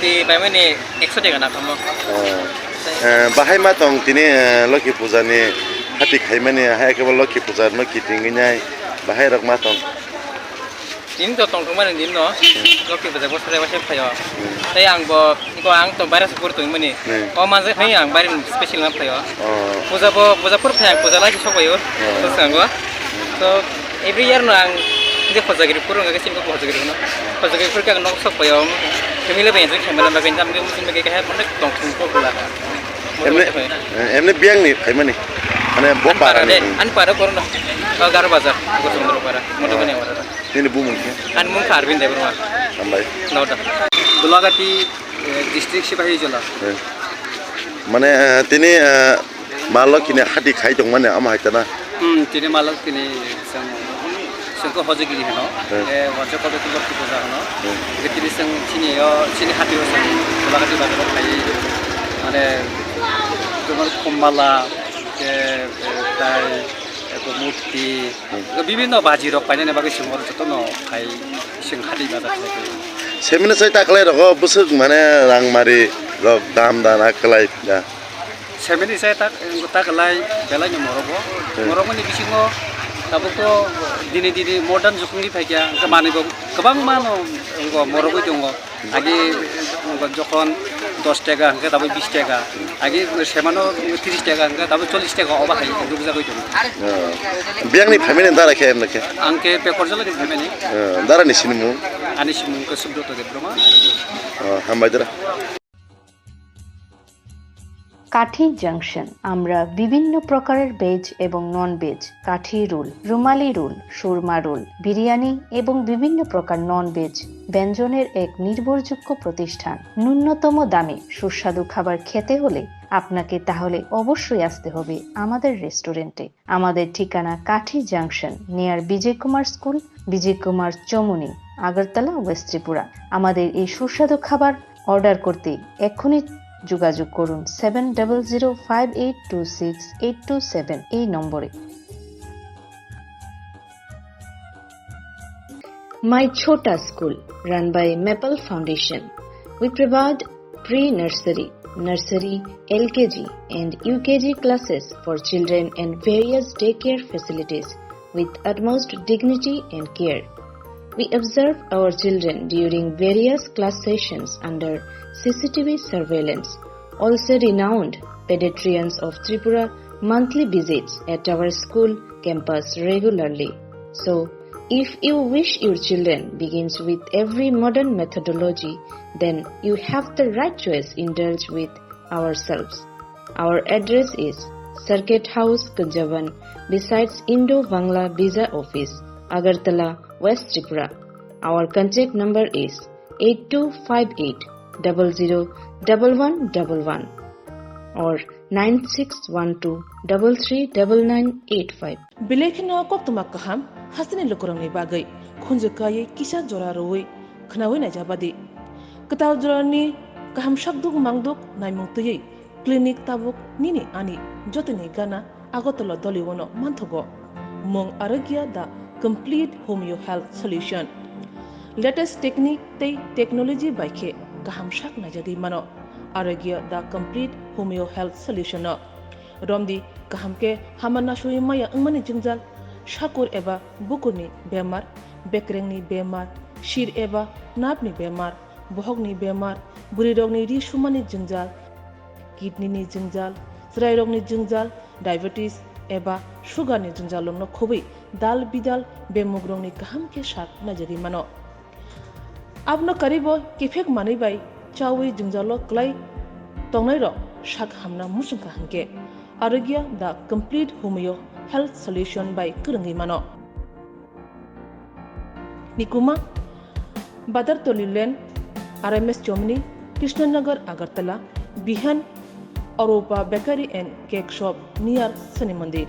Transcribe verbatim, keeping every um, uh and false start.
Twi paimani ekso taka na kamo. Oh. Eh, bahai ma tong tini, eh, Lokhi Puja ni hati khaimani, hai kebo Lokhi Puja no kiting nai, bahai rok ma tong. Tini to tong tongmani din no, Lokhi Puja bosore bosore phaio. Hmm. Tei ang bo, ko ang to baira se pur tongmani. Hmm. O manjak hai ang baira special na phaio. Oh. Puja bo, puja pur phai ang puja lai sok phaio. Oh. To sango. To every year no ang je Hojagiri pur ang ke sin ko Hojagiri no. Hojagiri pur ke ang nok sok phaio. Family bai enjoy khaimani bagwi tam ke musim bagwi ke hai onek tong thung ko bula. Emne, eh, emne biyang ni phaimani. Mane bo para ni. An para korno. O Garo Bazar, Gosondro para. Mono bani awara. Nini bumung khe? An mung kha Arvind Debbarma. Hambai. Noda. Dulagati, eh, district Sipahijola. Eh. Mane, eh, tini, eh, ma Lokhi ni hati khai tong mani ama hai tana. Hmm, tini ma Lokhi ni sang, sengko Hojagiri hino. Hmm. Eh, wajo kodo tu Lokhi Puja hino. Hmm. Ge tini sang chini yo, chini hati yo sang, Dulagati bazar o khai. Mane, tumar kumbala, ke, eh, tai, eko murti, hmm, bibinno baji rok painani bagwi chwng oro jotono khai chwng hati bazar khlai. Semini sai taklai rogo bwswk mane rang mari rok dam dana kwlai da. Semini sai tak, taklai belai no morogo. Hmm. Morogmani bisingo tabuk to dini dini modern jukungni phaikya, hwnkhe manwi bo kwbangma no morogwi tongo. Agi, mm, jokhon dos taka hwnkhe tabuk bis taka. Agi semano tris taka hwnkhe tabuk chollis taka obo hai rukjagwi tongo. Oh. Biyangni family dara khe emne khe? Ang khe Pekorjala ni family. Oh, dara ni sinimung? Ani simung khe Subroto Debbarma. Oh, hambai dara. কাঠি জাংশন। আমরা বিভিন্ন প্রকারের ভেজ এবং non veg, কাঠি রোল, রুমালি রোল, সুরমা রোল, বিরিয়ানি এবং বিভিন্ন প্রকার non veg ব্যঞ্জনের এক নির্ভরযোগ্য প্রতিষ্ঠান। ন্যূনতম দামে সুস্বাদু খাবার খেতে হলে আপনাকে তাহলে অবশ্যই আসতে হবে আমাদের রেস্টুরেন্টে। আমাদের ঠিকানা Kathi junction, near Bijay Kumar school, Bijay Kumar Chowmuhani, Agartala, west Tripura. আমাদের এই সুস্বাদু খাবার অর্ডার করতে এক্ষুনি যোগাযোগ করুন seven double zero five eight two six eight two seven এই নম্বরে। My Chhota School, run by Maple Foundation. We provide pre-nursery, nursery, L K G and U K G classes for children and various daycare facilities with utmost dignity and care. We observe our children during various class sessions under C C T V surveillance. Also, renowned pediatricians of Tripura monthly visits at our school campus regularly. So, if you wish your children begins with every modern methodology, then you have the right choice. Indulge with ourselves. Our address is Circuit House, Kunjaban, besides Indo-Bangla Visa Office, Agartala, West Tripura. Our contact number is eight two five eight double zero double one double one or nine six one two double three double nine eight five. Belai kheno koktwma kaham hasteni lukurokni bagwi khunju kaiwi kisa jora rwui khwnaui naijabadi. Kwtal jorani kaham sakduk mangduk naimung twiwi clinic tabuk nini ani jotoni gana Agartala Doliwono manthogo. Mung Arogya the Complete Homeo Health Solution. Latest technique tei technology bai khe kaham sak naijagwi mano Arogya the Complete Homeo Health Solution no. Romdi kaham khe hama nasui maya wngmani jwngjal, sakur eba bukurni bemar, bekrengni bemar, sir eba nerve ni bemar, bohokni bemar, bwrwirokni ri sumani jwngjal, kidney ni jwngjal, chwrairokni jwngjal, diabetes eba sugar ni jwngjal rokno khobwi dal bidal bemugrokni kaham khe sak naijagwi mano. Abono karibo kiphek manwi bai chaui jwngjalo kwlai tongnairok sak hamna muchungkha hwnkhe Arogya the Complete Homeo Health Solution bai kwrwngwi mano. Nikuma, Badartoli Lane, R M S Chomni, Krishnanagar, Agartala, Bihan, Arupa Bakery and Cake Shop near Shani Mandir.